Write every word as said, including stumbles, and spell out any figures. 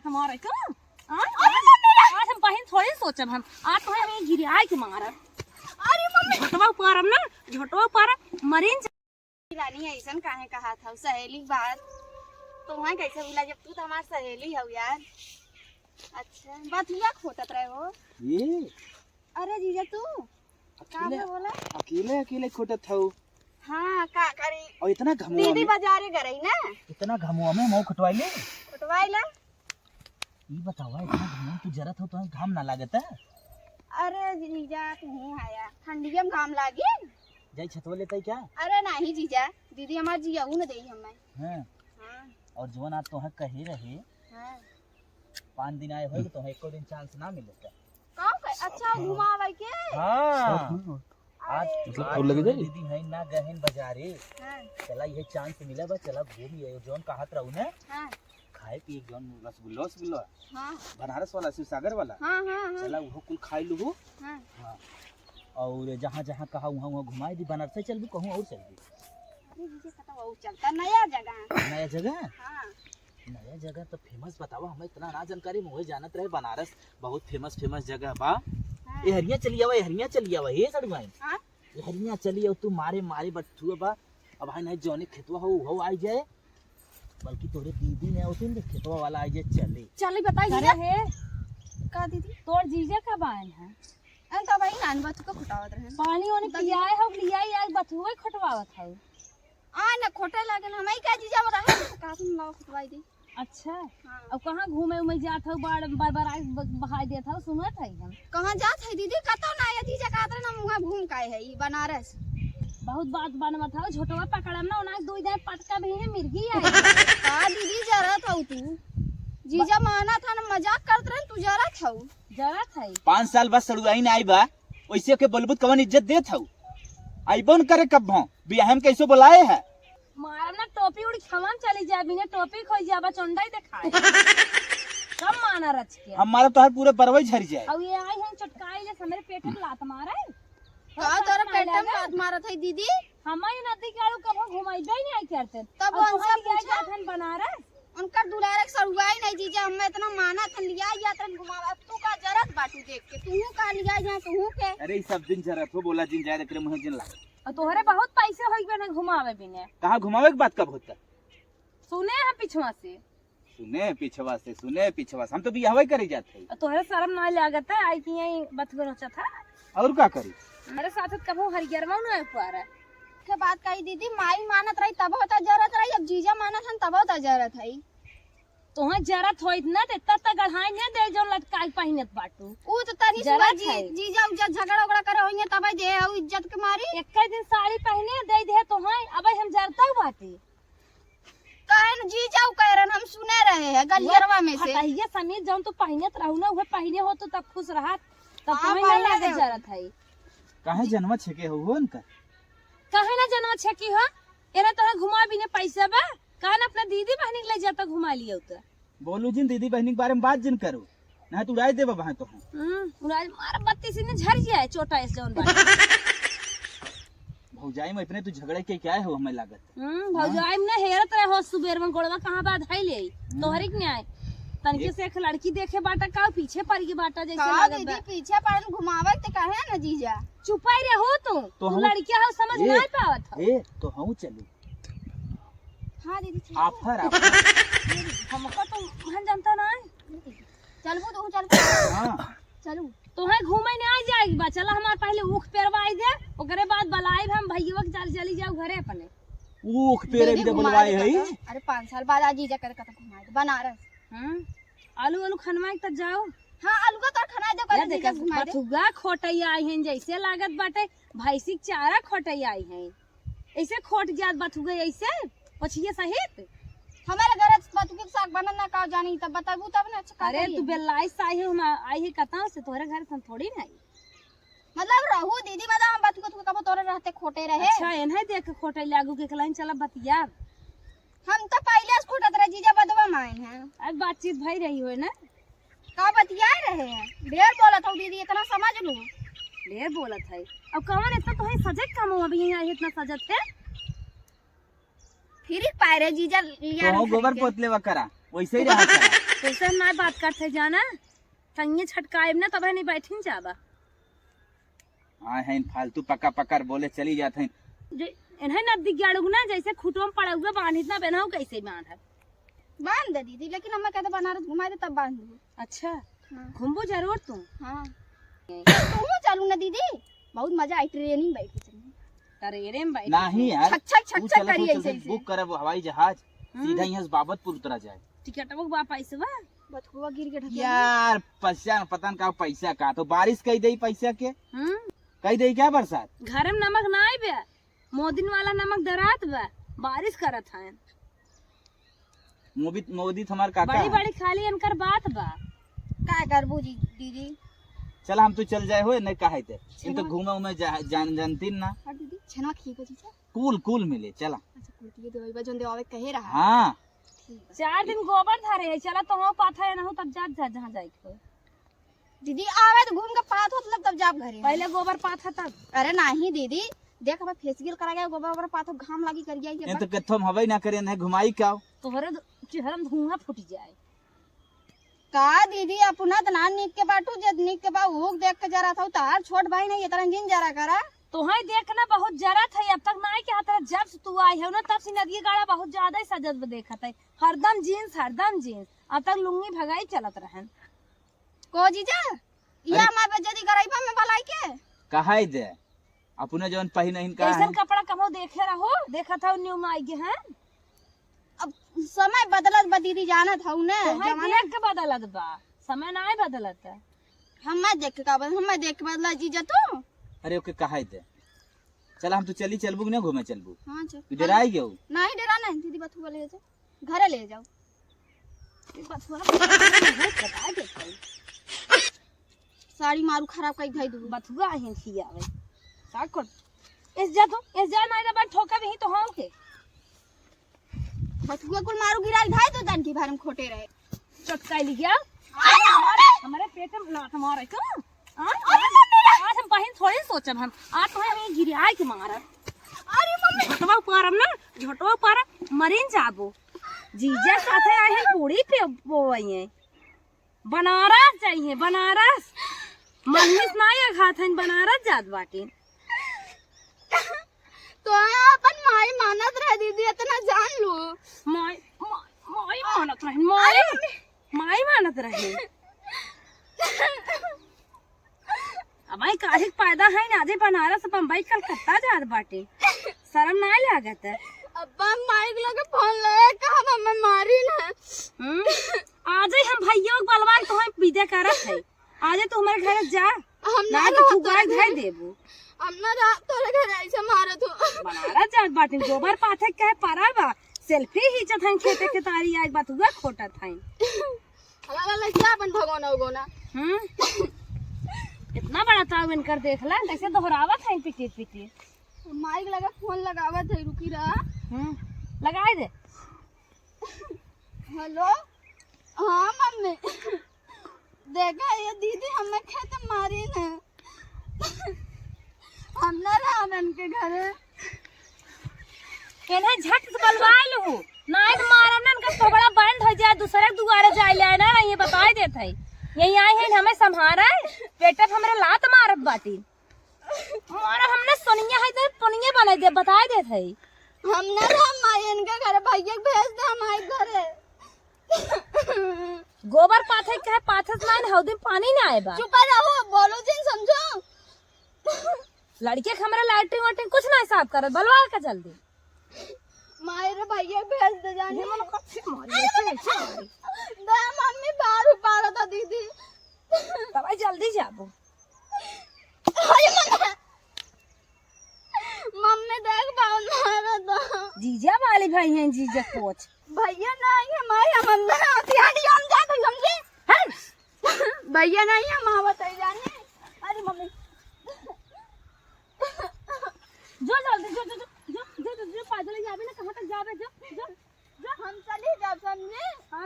हमारे का? आज, अरे मम्मी रे! आज हम बहिन थोड़ी सोचब हम। आज तो हमें गिराए के मारब। अरे मम्मी! झोटवा उपारब ना, झोटवा उपारब, मरीन जा-, रानी ऐसन काहे कहा था, सहेली बात। तो वहाँ कैसे मिला जब तू तो हमार सहेली हौ यार। अच्छा, बथुआ खोटत रहे हो? ये? अरे जीजा तू? अकेले, का बोला? अकेले, अकेले खोटत हौ। हाँ, का करी? और इतना घमुआ दीदी में? बाजारे गई ना। इतना घमुआ में मऊ खोटवाई ले? खोटवाई ला। ई बतावा, इतना घाम तू जरत हो, तो घाम ना लागत है? अरे जीजा, तू ही आया, ठंडिया में घाम लागी? जाई छतवा लेते क्या? अरे नहीं जीजा, दीदी हमार जियाऊ न देई हमें। हाँ। हाँ। और जवन आज तोहे कहे रहे, हाँ। पाँच दिन आए होए, तो एको दिन chance ना मिलता। का कहे? अच्छा, घुमावे के? हाँ। आज, मतलब, आज और लगे जाई? दीदी हैं ना गहन बाजारे। हाँ। चला, ये chance मिला बा, चला घूम ये, जौन कहत रहू ना। हाँ। खाए पिए के जौन रसगुल्ला, रसगुल्ला। हाँ। बनारस वाला, शिव सागर वाला। हाँ, हाँ, हाँ। चला, वो कुल खाई लूबू। हाँ। हाँ। और जहाँ, जहाँ कहा, वहाँ, वहाँ घुमाई दी। बनारस चलबू, कहूँ और चलबू? अरे, दीदी, पता वो चलता नया जगह। नया जगह? हाँ। नया जगह तो famous बतावा, हमें इतना ना जानकारी, मुझे जानत रहे बनारस बहुत famous, famous जगह बा। हाँ। एहरिया चली आवा, एहरिया चली आवा, हे सड़ुआइन। हाँ? एहरिया चली आवा, तू मारे, मारे बथुआ बा। अब भाई नहीं जौने खेतवा हो, हो आई जाए, बल्कि तोरे दीदी ने होती न खेतवा वाला आई जाए, चली। चली बताई करे जीजा। हे। का दीदी? तोर जीजा कब आए हैं? अन तब आई नान बथुआ खोटावत रहे। पानी ओनी बता पियाए हो, लियाई, आज बथुआ खोटवावत हो। आ न खोटे लागन, हम ही का जीजा में रहे, तो का तुम लाओ खोटवाई दी। अच्छा। हाँ। अब कहाँ घूमे उमे जात हो, बार, बार, बार आग ब-, बहाई देत हो, सुनत है हम। कहाँ जात है दीदी? कतौ ना है जीजा, कहत रहे ना, मुँह घूम काहे है, ई बनारस। बहुत बात बनवत हो, झोटवा पकड़म ना, ओना दुई दाएं पटका भी है, मिर्गी आई। का दीदी जरत हो तू? जीजा मानत है ना, मजाक करत रहे, तू जरत हो। जरत है। पाँच साल बाद सड़ुआइन आई बा, वैसे के बोलबू त कवन इज्जत देत हऊ? आइबो न करे कब्बो, बियाह में कैसे बोलाए है? मारब ना टोपी उड़ी खवाम चली जाए, बिना टोपी खोई जाबा चोंडाई देखाए। कब माना रच के? हम मारब तोहर पूरे बरवई झर जाए। अब ये आई हैं चटकाई ले हमरे पेट में लात मारे। का तोरा पेट में लात मारत है दीदी? हमारी नदी के आड़ू कबो घुमाइबे ही नहीं करते। तब अब उनसे तोहरी पूछा। जात हन बनारस। उनकर दुलारे के सड़ुआई नहीं जीजा, हमें इतना माना था, लिया या तन घुमावा। अब तू का जरत बाटू देख के, तू का लिया या तू के। अरे, ई सब दिन जरत हो, बोला जिन जाए, एकरे मुँहे जिन लाग। और तोहरे बहुत पैसे होई बने घुमावे बिने। कहाँ घुमावे के बात कब होता? सुने हैं पिछवा से। सुने पिछवा से, सुने पिछवा से, हम तो बियाहवा ही करे जात है। और तोहरे शर्म ना लागत है, आई कि यहीं बथुआ नोचत है। और का करी? हमारे साथ कबो हरियरवा ना आए पारा। के बात कही दीदी, माई मानत रही तब होता जरत रही, अब जीजा मानत हन तब होता जरत है। तोहे जरत होइत ना, त इतना त गढ़ाई न दे, जौन लटकाई पहिनत बाटू। ऊ त तनी जरत सुआ जी-, है। जीजा उजा झगड़ा उगड़ा करे होइए, तबे दे, ऊ इज्जत के मारी। एक्के दिन साड़ी पहिने दे दे तोहे, अबे हम जरता बाटे। काहे न जीजा ऊ कह रहन, हम सुने रहे हैं गलियरवा में से। फटहिया समीज जौन तू पहिनत रहू ना, उहे पहिने हो तो तब खुश रहत, तब हाँ, तोहे ना पहिने लागे रहे। जरत है। काहे जनमा छेके हो, हो उनका? काहे ना जनमा छेकी हो? एने तोहे घुमा बिने पैसा बा, काहे ना अपना दीदी बहिनी के ले जाता घुमा लियो त। बोलू जिन दीदी बहिनी के बारे में बात जिन करू, ना तो उड़ाई देबा बहा तो हम। हम्म, उड़ाई मार बत्ती से ने झर जाए चोटा ऐसे जौन बात। भौजाई में इतने तू झगड़े के क्या हो हमें लागत। हम्म, हाँ? भौजाई में ना हेरत रहे हो सुबेर में गोड़वा कहाँ बा धई ले। हम्म। तोहरी के न्याय। तनके एक से एक लड़की देखे बाटा का पीछे पड़ गई बाटा जैसे का लागत दीदी बा। पीछे पड़न घुमावे ते काहे ना जीजा? चुपाई रहो तू। तो तू हम लड़किया हो समझ ए, नहीं पावत हो। ए, तो हम चलू। हाँ दीदी, ठीक है। ऑफर, ऑफर। हमको तो हम जानता ना है। चलबू तू, चल। हाँ। चलू। तोहे घूमे नहीं आ जाएगी बा। चला हमार पहले ऊख पेरवाई दे, ओकरे बाद बलाइब हम भैया के चल चली जाओ घरे अपने। ऊख पेरे दीदी भी तो घुमा बुलवाए दे है। कतौ। अरे पाँच साल बाद आज जीजा करे कतौ घुमा दे बनारस। हम्म। आलू, आलू खनवाए के तब जाओ। हाँ, आलू का तोर खनवाए दे, यार कल देखा, जीजा घुमा दे। बथुआ खोटैया आई हैं, जैसे लागत बाटे भैंसी के चारा खोटैया आई हैं। ऐसे खोट जात बथुआ ऐसे, पछिए सहित। हमारे घर बथुआ के साग बनन ना का जानी, तब बताबू तब ना अच्छा का अरे, करिए। तू बेलाई साही हम आई है कतौ से, तोहरे घर से हम थोड़ी ना आई। मतलब रहू दीदी, मतलब हम बथुआ, बथुआ कबो तोरे रहते खोटे रहे। अच्छा, एनहे देख के खोटे लागू के कलाइन चला बतिया। हम तो पहले से खोटत रहे जीजा बदवा में आए हैं। आज बातचीत भई रही होए ना? का बतियाए रहे हैं? ढेर बोलत हो दीदी, इतना समझ लू। ढेर बोलत है। अब कवन इतना तोहे सजत कम हो, अभी यहाँ इतना सजत है? फिर ही पाए रहे जीजा लिया तो रहे गोबर के। पोत लेवा करा, वैसे ही रहा करा। तोसे हम ना बात करत है जाना, तंगे छटकाएब ना, तब नहीं बैठिन जाबा। हाँ, हैं फालतू पका पकर बोले चली जात हैं। जे इन्हें नदी गाड़ू ना, जैसे खुटो में पड़ा हुआ बांधित ना बेनहु, कैसे बांधब? बांध दे दीदी, लेकिन हमें कहते बनारस घुमाए दे तब बांध दू। अच्छा, हाँ। घूमबो जरूर तू। हाँ। तू चलू ना दीदी, बहुत मजा आई ट्रेन में बैठ के चलने। ट्रेन में बैठ नहीं के। यार, छक, छक, छक, तू छक चलत हो, करिए चलते ऐसे, ऐसे। बुक करब हवाई जहाज, हम्म। सीधा यहाँ से बाबतपुर उतरा जाए। टिकटवा के बा पैसवा? बथुआ गिर के ढकेल। यार, पैसा न पता न का पैसा का, तो बारिश कई देई पैसा के। हम्म। कई देई क्या बरसात? घर में नमक ना आइबे, मोदिन वाला नमक डरात बा, बारिस करत हैं। मोदी, मोदी तो हमार काका बड़ी है। बड़ी खाली इनकर बात बा। का करबू जी, दीदी? चला हम तो चल जाए होए, नहीं कहे थे। इन तो छेनवा घूमे उमे जा, जान, जानतीन ना। और दीदी, छेनवा खींचो जीजा। कूल, कूल मिले, चला। अच्छा, कुल ये देवाई बा, जोन देवावे कहे रहा। हाँ। ठीक बा। चार दिन गोबर धरे है, चला तो हो पाथा है ना हो, तब जात जा जहाँ जाए के हो। दीदी, आवे तो घूम के पात होत, तब, तब जाब घरे। पहले गोबर पाथा तब। अरे नाही दीदी, देख, अब फेसियल करा गया, गोबर ओबर पाथो, घाम लागी कर गया ये ये तो बा। कत्थो हम हवाई ना करें, नहीं घुमाई का? तोहरे ध-, चेहरा में धुआं फूट जाए। का दीदी, अपना त ना निक के बाटू, जे निक के बा, ऊक देख के जरा था, तार छोट भाई नहीं, इतना जिन जरा करा। तोहई देख ना बहुत जरा था, अब तक नाई के हाथ रहा, जब से तू आई है ना, तब से नदिया गाड़ा बहुत ज्यादा ही सजत बा देखत है, हरदम जींस, हरदम जींस, अब तक लुंगी भगाई चलत रहन। को जीजा, या अरे। हमार बेइज्जती कराई बा में बलाई के? कहाई दे, अपने जौन पहिनहिन का कैसन है? कपड़ा कबो देखे रहो, देखत हौ न्यू माई के हैं। अब समय बदलत बा दीदी, जानत हौ ने, तोहई जमाना देख के बदलत बा, समय नाय बदलत। हम मैं देख के का बदल, हम मैं देख के बदला जीजा तू? अरे ओके कहाई दे, चला हम तो चली, चलबू कि ना घूमे चलबू? हाँ, चल। तू डराई गयो? नहीं डरा नहीं दीदी, बथुआ ले जा, घरे ले जाओ। ये बथुआ बता देते हैं। साड़ी मारू खराब कई धई दू। बथुआ ही खियावे। का कर? इस जा तू, इस जा, नहीं तो बन ठोका भी तो हम के। बथुआ कुल मारू गिराई धाई तो दन की भरम खोटे रहे। चटकाई ली गया। हमारे, हमारे पेट में लात मारे क्यों? हाँ? आज, आज हम बहिन थोड़ी सोचब हम। आज तो हम ये गिराई के मारब। अरे मम्मी। झोटवा उपारब ना, झोटवा उपारब, मरिन जाबो। जीजा साथे आए हैं, पूड़ी पे बोवई हैं। बनारस जाई हैं, बनारस। मम्मी से ना ये खात हैं, बनारस जात बाटी। तो अपन माई मानत रहे दीदी, इतना जान लो। माई, माई, माई मानत रहे, माई, अरे मम्मी। माई मानत रहे। अब आई काहे के पैदा है ना, आजे बनारस, बम्बई, कलकत्ता जात बाटे। शर्म ना लागत है? अब्बा, माई के लगे फोन लगा, कहा मम्मी मारी ना। हम्म? आजे हम भैया के बलवा के तोहे विदा करत है। आजे तू हमारे घर जा। हम ना ना तो रहब तू तोरे गाय घर। धर देबू। हम ना रहब तोरे घर, ऐसे मारत हो। बनारस जात बाटे, गोबर पाथे के कहे परा बा। सेल्फी खींचत हन, खेते के तारी आए बा, तू खोटत हन। हमारा लड़किया अपन भगोना उगोना। हम्म? इतना बड़ा ताव इनकर देख ला, कैसे दोहरावत हैं पिटी पिटी। माइक लगा, फोन लगावत है, रुकी रहा। हम्म, लगाए दे। हेलो, हाँ मम्मी, देखा ये दीदी हमें खेत मारी ने, हम ना रहब इनके घरे। इन्हें झट से बलवाए लहू, नाहीं तो मारब ना, इनका थोबड़ा बंद हो जाए, दूसरे दुआरे जाए ले ना, ये बताए देत है। यहीं आए हैं, हमें संभारा है, पेटे पे हमरे लात मारत बाटी। मारा हमने सोनिया है, तो पुनिया बनाई दे, बताए देत है। हम ना रहब माई इनके घरे, भैया के भेज दे हमारे घरे। गोबर पाथे के कहे, पाथे से नाहीं, हौदी में पानी ना आए बा। चुप रहो, बोलो जिन, समझो। लड़के के हमरा लैट्रिन वैट्रिन कुछ ना साफ करत, बलवा के जल्दी। माई रे भैया भेज दे जानी। ये मन कब से मारी, ऐसे, ऐसे मारी। दे मम्मी, बार उपाड़ा था दीदी। तब आई जल्दी जाबो। अरे मम्मी। मम्मी देख, बावन मारा था। जीजा वाली भाई हैं, जीजा कोच। भैया नहीं है, माई हम अंदर आती है, हम जाते, समझे? हैं? भैया नहीं है, माँ बताई जाने। अरे मम्मी। जो जल्दी, जो, जो, जो, जो, जो, जो, जो पैदल ही जाबे ना, कहाँ तक जाबे, जो, जो, जो। हम चली जाब, समझे?